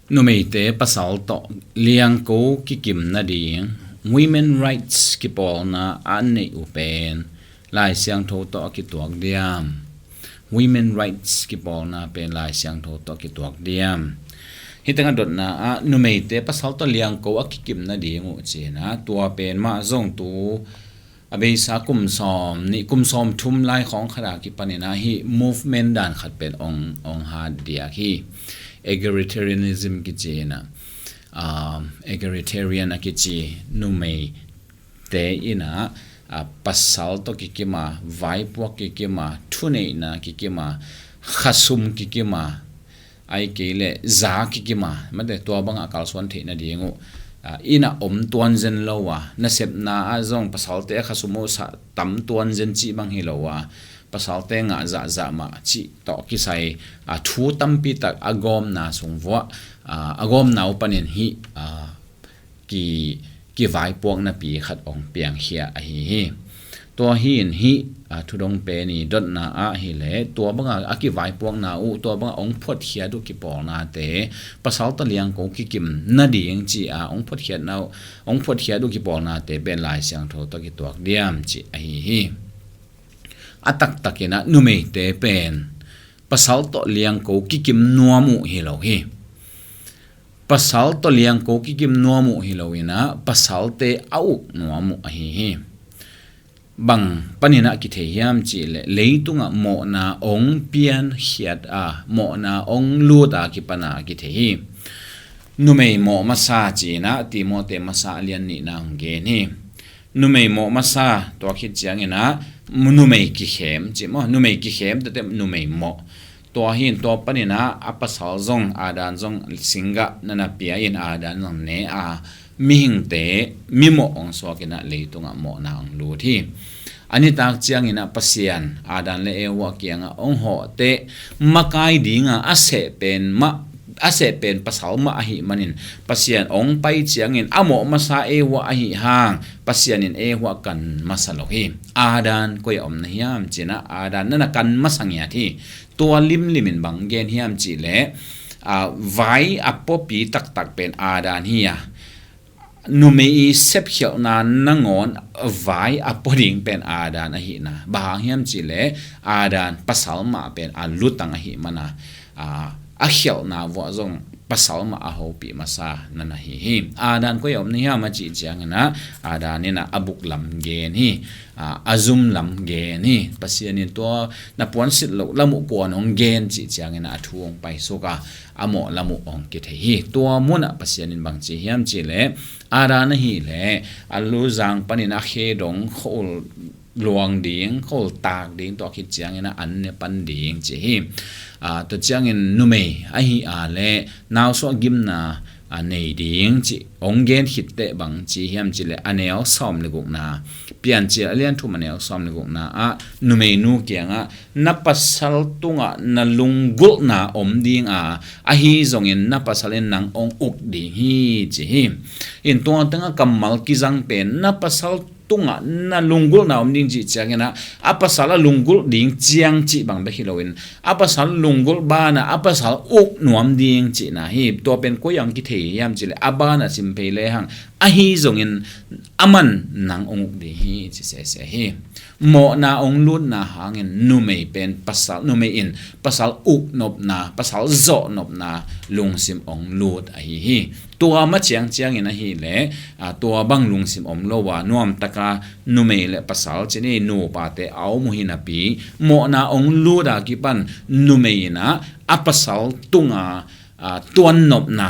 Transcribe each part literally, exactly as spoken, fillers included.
Numeite pasal tawh liangko kikim nading women rights kipawlna a neih uh pen Lai Siangtho tawh a kituak diam? Women rights kipawlna pen Lai Siangtho tawh a kituak diam? Hih tengah dotna ah numeite pasal tawh liangko a kikim nading uh cihna, tua pen mah zong tu a beisa kum sawm nih, kum sawm thum lai khawng khat a kipanin ah hih movement dan khat pen ong, ong hat diak hi. Egalitarianism kici in ah, um, egalitarian a kici, numeite in ah, ah, pasal tawh kikim a, vaipuak kikim a, thuneihna kikim a, khasum kikim a, ahih kei leh za kikim a, mate, tua bangah kalsuan theih nading uh, ah, in ah om tuan zen lo a, nasepna ah zong pasalte a khasum uh sah tam tuan zen cih bang hi lo a, pasalte ngah zahzah mah cih tawh kisai, ah, thu tampi tak a gawmna sung vuah, ah, a gawmna uh panin hih, ah, ki, kivaipuaknapi khat ong piangkhia ahi hi. Tua hi in hih, ah, thudong pen i dotna ah hi leh, tua bangah a kivaipuakna uh, tua bangah ong phuatkhiat uh kipawlnate, pasal tawh liangko kikim nading ci a ong phuatkhiatna uh, ong phuatkhiat uh kipawlnate pen Lai Siangtho tawh kituak diam ci ahi hi. A taktakin ah numeite pen pasal tawh liangko kikim nuam uh hi lo hi. Pasal tawh liangko kikim nuam uh hi lo in ah pasalte a uk nuam uh ahi hi. Bang panin ah kithei hiam cih leh, leitungah mawhna ong piankhiat a, mawhna ong lut a kipan a kithei hi. Numei mawh masa ci in ah Timoti masa a lian nihna ong gen hi. Numei mawh masa, tua khit ciangin ah numei kikhem ci maw, numei kikhem, tua teh numei mawh. Tua hi in tua panin ah a pasal zong, Adam zong singgah na na pia in, Adam zong ne a, mihingte mimawh ong suak in ah leitungah mawhna ong lut hi. A nitak ciangin ah Pasian Adam le Eva kiangah ong hawh teh, makai ding a a seh pen mah, a seh pen pasal mah ahih manin, Pasian ong pai ciangin a mawh masa Eva ahih hang Pasian in Eva kan masa lo hi. Adam koi a om na hiam ci in ah Adam na na kan masa ngiat hi. Tua limlim in bang gen hiam cih leh, ah, vai a puapi taktak pen Adam hi a, numei i sepkhialhna nangawn vai a pua ding pen Adam ahihna. Bang hang hiam cih leh, Adam pasal mah pen a lutang ahih man a, ah, a khialhna vuah zong pasal mah a hopih masa na na hi hi. Adam koi a om na hiam a cih ciangin ah, Adam in ah a buk lam gen hi. Ah, a zum lam gen hi. Pasian in tua na puansilh loh lam uh kuan ong gen cih ciangin ah a thu ong paisuk a, a mawh lam uh ong kithei hi. Tua munah Pasian in bang ci hiam cih leh, Adam ahih leh a luzang panin a khe dong khua-ul luang ding, khua-ul tak ding, tua khit ciangin ah an ne pan ding ci hi. Ah, tua ciangin numei ahih a leh nausuah gimna, ah, nei ding ci ong gen khit teh bang ci hiam cih leh, a neu sawm le gukna, Piancil a lian thum a neu sawm le gukna ah numeinu kiangah, na pasal tungah na lunggulhna om ding a, ahi zongin na pasal in nang ong uk ding hi ci hi. In tua tengah kammal kizang pen, na pasal tungah na lunggulhna om ding cih ciangin ah, a pasal a lunggulh ding ciang cih bang bek hi loin, a pasal lunggulh banah a pasal uk nuam ding cihna hi. Tua pen koi ang kithei hiam cih leh, a banah sim phei lehang, ahi zongin aman nang ong uk ding hi ci sese hi. Mawhna ong lutna hangin numei pen pasal, numei in pasal uk nopna, pasal zawh nopna lungsim ong lut ahi hi. Tua ma ciangciangin ahih leh, ah, tua bang lungsim om lo a, nuamtaka numei le pasal ci ni, nupate a om uh hi napi, mawhna ong lut a kipan numei in ah a pasal tunga, ah, tuan nopna,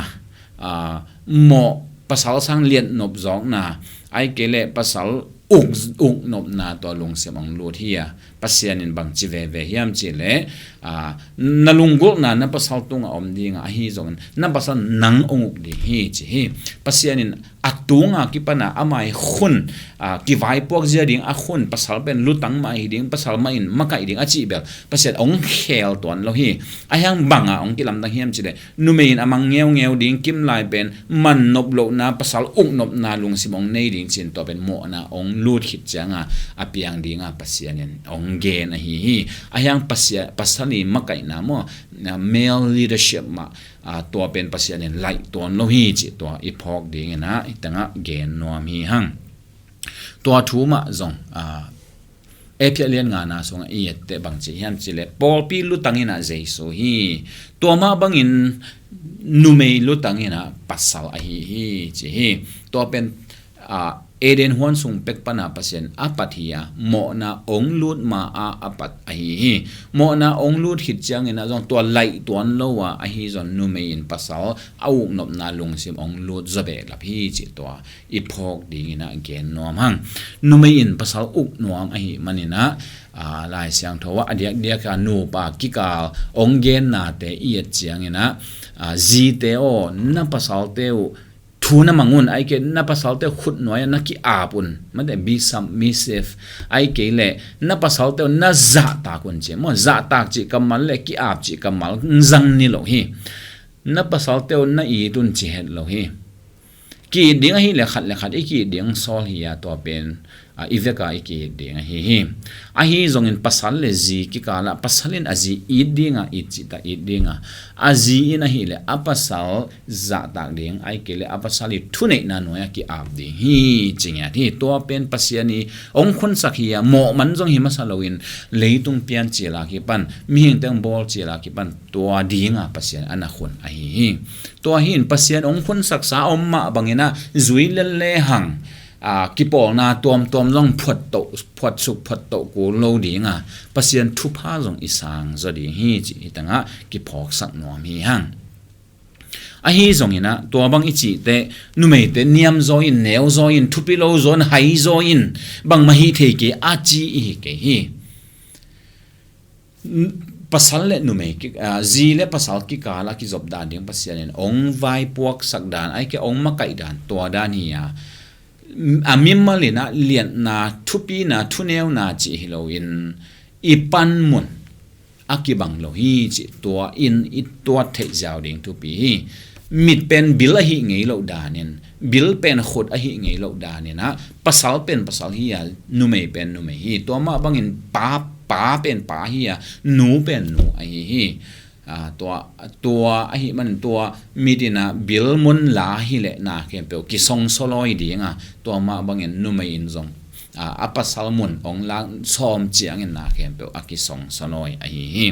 ah, mawh, pasal sang liat nop zawkna, ahih kei leh pasal uk, uk nopna tua lungsim ong lut hi a, Pasian in bang ci veve hiam cih leh, ah, na lunggulhna na pasal tungah om ding a, ahi zongin na pasal nang ong uk ding hi ci hi. Pasian in a tunga kipan a ama i hun, ah, kivaipuak zia ding a hun, pasal pen lutang mah hi ding, pasal mah in makaih ding a cih bel Pasian ong khel tuan lo hi. Ahi hang bang a ong kilamdang hiam cih leh, numei in a mang ngeungeu ding, kimlai pen man nop lohna, pasal uk nopna lungsim ong nei ding ci-in, tua pen mawhna ong lut khit cianga a piang dinga Pasian in hong gen ahi hi. Ahi hang pasia-, pasal i makaihna maw, na male leadership mah, a, tua pen Pasian in laih tuan lo hi cih tua i phawk dingin ah, i tengah gen nuam hi hang. Tua thu mah zong, a, Efesa lian ngana sungah i etteh bang ci hiam cih leh, pawlpi lutang in ah Jesu hi. Tua mah bangin numei lutang in ah pasal ahi hi, ci hi. Tua pen, a, Eden huan sung pek pana Pasian a pat hi a, mawhna hong lut ma-a a pat ahi hi. Mawhna hong lut khit ciangin ah zong tua laih tuan lo a, ahi zong numei in pasal a uknopna lungsim hong lut zaw behlap hi, cih tua i phawk dingin ah gen nuam hang. Numei in pasal uk nuam ahi manin ah, a, Lai Siangtho ah a diakdiak a nupa kikal hong gennate i et ciangin ah, a, zite aw, na pasalte uh thu na mang un, ahih kei leh na pasalte uh khut nuai-ah na ki-ap un, mate, be submissive, ahih kei leh na pasalte uh na zahtak un ci, maw, zahtak cih kammal leh ki-ap cih kammal zang ni lo hi. Na pasalte uh na it un ci het lo hi. Ki-it ding ahih leh khat le khat i ki-it ding sawl hi a, tua pen, a, i veka i ki-it ding ahi hi. Ahi zongin pasal le zi kikalah pasal in a zi it dinga it cihta it dinga, a zi in ahih leh a pasal zahtak ding, ahih kei leh a pasal i thuneihna nuai-ah ki-ap ding hi, ci ngiat hi. Tua pen Pasian i hong khunsak hi a, mawh man zong hi masa loin leitung pian cil a kipan, mihingte hong bawl cil a kipan tua dinga Pasian a na khun ahi hi. Tua hi in Pasian hong khunsaksa a om mah bangin ah zui lel lehang, a, kipawlna tuamtuam zong phuat toh, phuat suk phuat toh kul lo dinga, Pasian thupha zong i sang zaw ding hi, cih hi tengah kiphawksak nuam hi hang. Ahi zongin ah tua bang i cih teh numeite niam zaw in, neu zaw in, thupi lo zaw in, hai zaw in, bangmah hih thei kei a ci i hi kei hi. N-, pasal le numei ki-, a, zi le pasal kikal a kizop dan ding Pasian in hong vaipuaksak dan, ahih kei leh hong makaih dan, tua dan hi a, a mimal in ah liatna, thupina, thuneuna cih hi loin i panmun a kibang lo hi cih tua in i tuat theih ziau ding thupi hi. Mit pen bil ahih ngei loh danin, bil pen khut ahih ngei loh danin ah, pasal pen pasal hi a, numei pen numei hi. Tua mah bangin pa, pa pen pa hi a, nu pen nu ahi hi. A, tua, tua ahih man tua mit in ah bil mun la hi leh na khempeuh kisongsaw lawi ding a, tua mah bangin numei in zong, a, a pasal mun hong lak sawm ciangin na khempeuh a kisongsaw lawi ahi hi.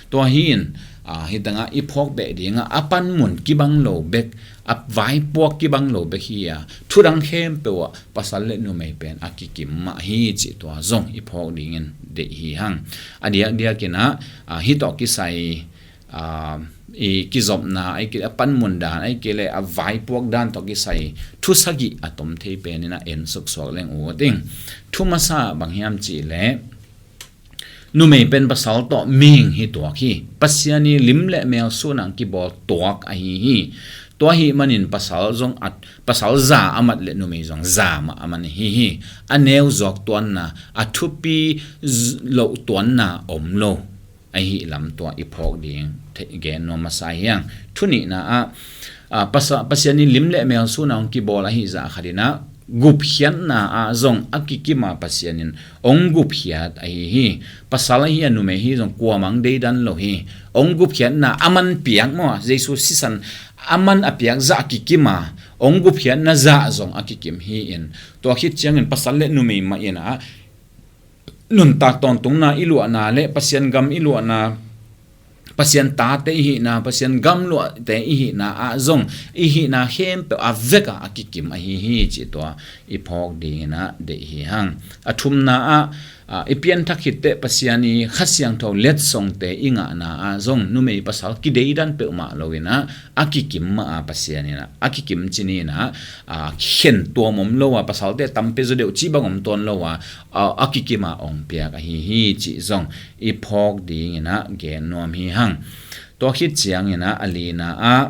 Tua hi in, a, hi tengah i phawk beh ding a, a panmun kibang lo bek, a vaipuak kibang lo bek hi a, thudang khempeuh ah pasal le numei pen a kikim mah hi cih tua zong i phawk dingin deih hi hang. A diakdiak in ah, a, hih tawh kisai, a, i kizopna, ahih kei leh a panmun dan, ahih kei leh a vaipuak dan tawh kisai thu sagih a tom thei pen in ah en suksuak leng ut ing. Thu masa bang hiam cih leh, numei pen pasal tawh mihing hi tuak hi. Pasian i lim le mel suan a kibawl tuak ahi hi. Tua ahih manin pasal zong a, pasal za a mat le numei zong za mah a man ahi hi. A neu zawk tuanna, a thupi z-, loh tuanna om lo. Ahi lam tua i phawk ding the-, gen nuam masa hi hang. Thu nihna ah, a, pasa-, Pasian i lim le mel suan a hong kibawl ahi zah khat in ah, gupkhiatna ah zong a kikim a Pasian in hong gupkhiat ahi hi. Pasal ahi a, numei hi zong kuamah deidan lo hi. Hong gupkhiatna a man piak maw, Jesu sisan a man a piak zah a kikim a, hong gupkhiatna zah zong a kikim hi in, tua khit ciangin pasal le numei mah in ah nuntak tawntungna i luahna le Pasian gam i luahna, Pasian tate i hihna, Pasian gam luahte i hihna ah zong i hihna khempeuh a vek a, a kikim ahi hi cih tua i phawk dingin ah deih hi hang. A thumna ah, a, i pianthak khit teh Pasian i Kha Siangtho letsongte i ngahna ah zong numei pasal kideidan peuhmah lo in ah, a kikim mah a Pasian in ah, a kikim cih in ah, a, khen tuam om lo a, pasalte tam peuh zaw deuh cih bang om tuan lo a, a, a kikim a hong piak ahi hi cih zong i phawk dingin ah gen nuam hi hang. Tua khit ciangin ah a lina ah,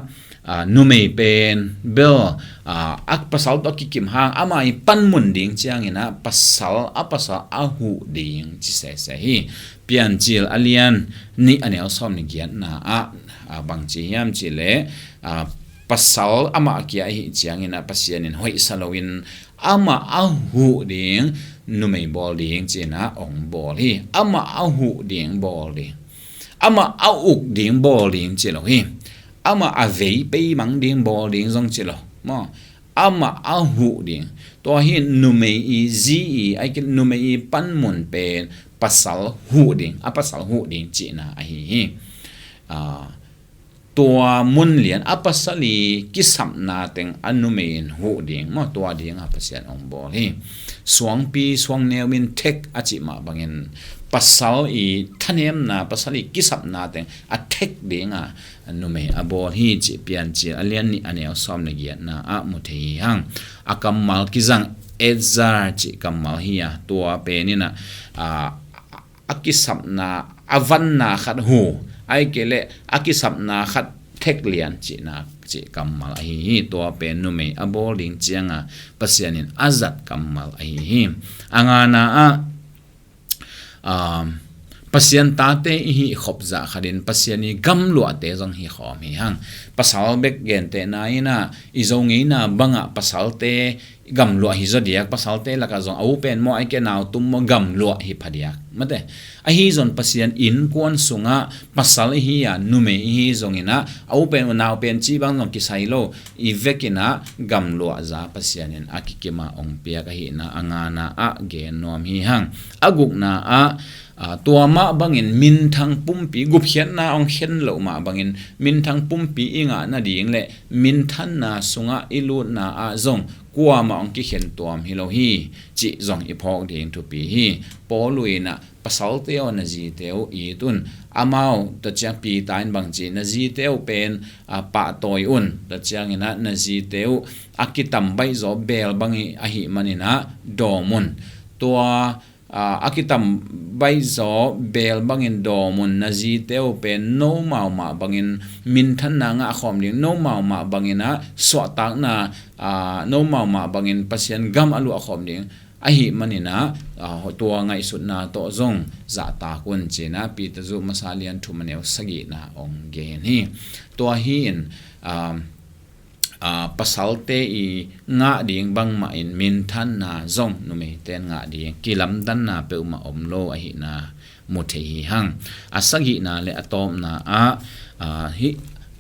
a, numei pen bel, a, a pasal tawh a kikim hang, amah i panmun ding ciangin ah pasal, a pasal a huh ding ci sese hi. Piancil a lian nih a neu sawm le giatna ah, a, bang ci hiam cih leh, a, pasal amah kia ahih ciangin ah Pasian in hoihsa loin Amah a huh ding numei bawl ding ci-in ah hong bawl hi. Amah a huh ding bawl ding, amah a uk ding bawl ding ci lo hi. Amah a vei peimang ding bawl ding zong ci lo maw. Amah a huh ding. Tua hi numei i zi i, ai ki, numei i panmun pen pasal huh ding, a pasal huh ding cihna ahi hi. Tua mun lian a pasal i kisapna teng a numei in huh ding maw, tua dinga Pasian hong bawl hi. Suangpi suangneu in thek a cih mah bangin pasal i thanemna, pasal i kisapna teng a thek dinga numei a bawl hi cih Piancil a lian nih a neu sawm le giatna ah mu thei hi hang. A kammal kizang Ezer cih kammal hi a, tua pen in ah, a, a kisapna, a vanna khat huh, ai kei leh a kisapna khat thek lian cihna cih kammal ahi hi. Tua pen numei a bawl ding cianga Pasian in a zat kammal ahi hi. A ngana ah, um, Pasian tate i hih khop zah khatin Pasian i gamluahte zong hi khawm hi hang. Pasal bek gentehna in ah i Zo ngeina bangah pasalte gamluah hi zaw diak, pasalte lakah zong a u pen maw, ai ke nau tum maw, gamluah hi phadiak. Mate, ahi zong Pasian innkuan sungah pasal i hi a, numei i hi zongin ah a u pen nau pen cih bang zong kisai lo, i vekin ah gamluah za Pasian in a kikimah hong piak ahihna a ngana ah gen nuam hi hang. A gukna ah, tua mah bangin minthang pumpi, gupkhiatna hong khen loh mah bangin minthang pumpi i ngah nading le minthanna sungah i lutna ah zong kuamah hong kikhen tuam hi lo hi cih zong i phawk ding thupi hi. Paul in ah pasalte aw, na zite uh it un, amau, tua ciang Peter in bangci, na zite uh pen, a, pahtawi un, tua ciangin ah na zite uh a kitam baihzaw beel bang i ahih manin ah dawm un. Tua, a, a kitam baihzaw beel bangin dawm un, na zite uh pen nomau mah bangin minthanna ngah khawm ding, nomau mah bangin ah suahtakna, a, nomau mah bangin Pasian gam a luah khawm ding ahih manin ah, a, tua ngaihsutna tawh zong zahtak un cihna Peter zuh masa lian thum a neu sagihna hong gen hi. Tua hi in, a, a, pasalte i ngah ding bangmah in minthanna zong numeite in ngah ding, kilamdanna peuhmah om lo ahihna mu thei hi hang. A sagihna le a tawpna ah, a, hi,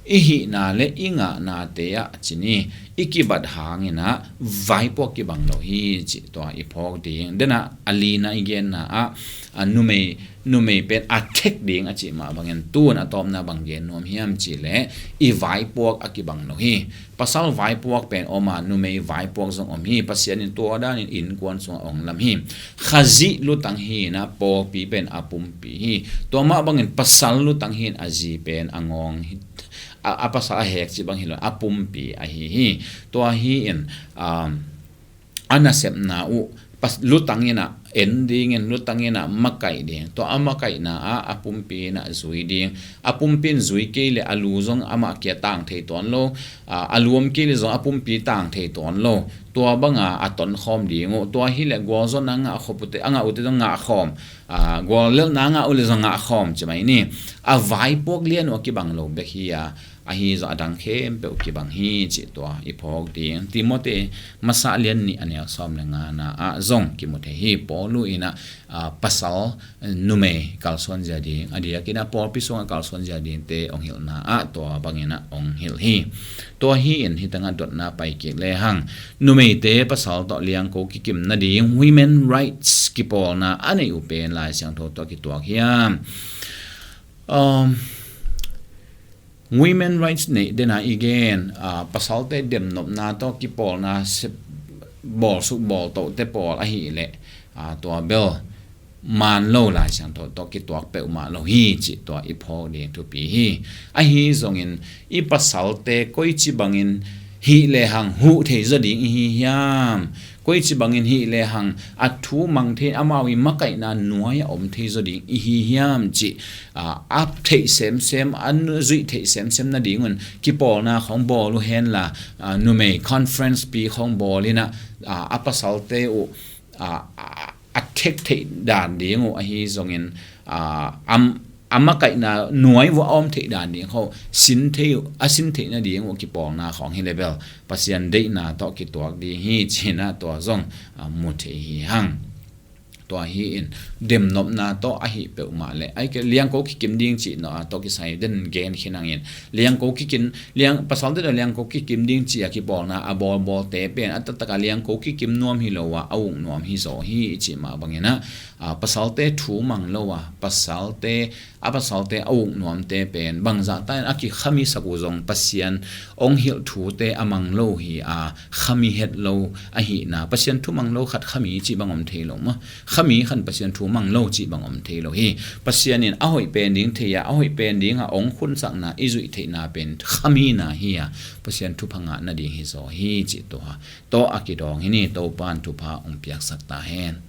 i hihna le i ngahnate ah cini i kibat hangin ah vaipuak kibang lo hi cih tua i phawk ding. Denah a lina i genna ah, a, numei, numei pen a thek ding a cih mah bangin tun a tawpna bang gen nuam hiam cih leh i vaipuak a kibang lo hi. Pasal vaipuak pen om a, numei vaipuak zong om hi. Pasian in tua danin innkuan sungah hong lam hi. Khazih lutang hi in ah pawlpi pen a pumpi hi. Tua mah bangin pasal lutang hi in a zi pen a ngawng hi. A, a pasal a hek cih bang hi lo, a pumpi ahi hi. Tua hi in, um, a nasepna uh, pas-, lutang in ah en dingin, lutang in ah makaih ding. Tua a makaihna ah a pumpi in ah zui ding. A pumpi in zui kei le a lu zong amah kia tang thei tuan lo. A, a lu om kei le zong a pumpi tang thei tuan lo. Tua banga a tonkhawm ding uh. Tua hi le gualzawhna ngah khop uh te, a ngah uh te zong ngah khawm. A, guallelhna ngah uh le zong ngah khawm ci mai ni. A vaipuak lian uh a kibang lo bek hi a, ahi zong a dang khempeuh kibang hi cih tua i phawk ding. Timoti masa lian nih a neu sawm le ngana ah zong kimu thei hi. Paul in ah, a, pasal, numei kalsuan zia ding, a diakin ah pawlpi sungah kalsuan zia dingte hong hilhna ah tua bangin ah hong hilh hi. Tua hi in hi tangah dotna pai kik le hang. Numeite pasal tawh liangko kikim nading women rights kipawlna a neih uh pen Lai Siangtho tawh kituak hiam? Um, women rights neih dena i gen, a, pasalte demnopna tawh kipawlna sep-, bawlsuk bawltohte pawl ahih leh, a, tua bel maan lo, Lai Siangtho tawh kituak peuhmah lo hi cih tua i phawk ding thupi hi. Ahi zongin i pasalte koici bangin hih lehang huh thei zaw ding i hi hiam? Koici bangin hih lehang a thu mang thei, amau i makaihna nuai-ah om thei zaw ding i hi hiam cih, a, a theih semsem, a nu-, zuih theih semsem nadingun kipawlna khawng bawl uh henla, a, numei conference pi khawng bawl in ah, a, a pasalte uh, a, a, a thek theih dan ding uh ahi zongin, a, am, a makaihna nuai vua a om theih dan ding khawh sin theih uh, a sin theih nading uh kipawlna khawng hi le bel Pasian deihna tawh kituak ding hi cihna tua zong a mu thei hi hang. Tua hi in demnopna tawh ahi peuhmah le ai ke liangko kikim ding cihna tawh kisai den gen khin hangin liangko kikim liang pasal te liangko kikim ding ci a kipawlna a bawlbawlte pen a taktaka liangko kikim nuam hi lo a a uk nuam hi zaw hi i cih mah bangin a pasalte thu mang lo a pasalte a pasalte a uk nuamte pen bangzah ta in a kikhami sak uh zong Pasian ong hilh thute a mang lo hi a khami het lo ahihna Pasian thu mang lo khat khami cih bang om thei lo maw? Khami khan Pasian thu mang lo cih bang om thei lo hi. Pasian in a hoih pen ding thei a a hoih pen ding a ong khunsakna i zuih theihna pen khamina hi a Pasian thupha ngah nading hi zaw hi cih tua tawh a kidawng hi ni. Topan thupha ong piaksak ta hen.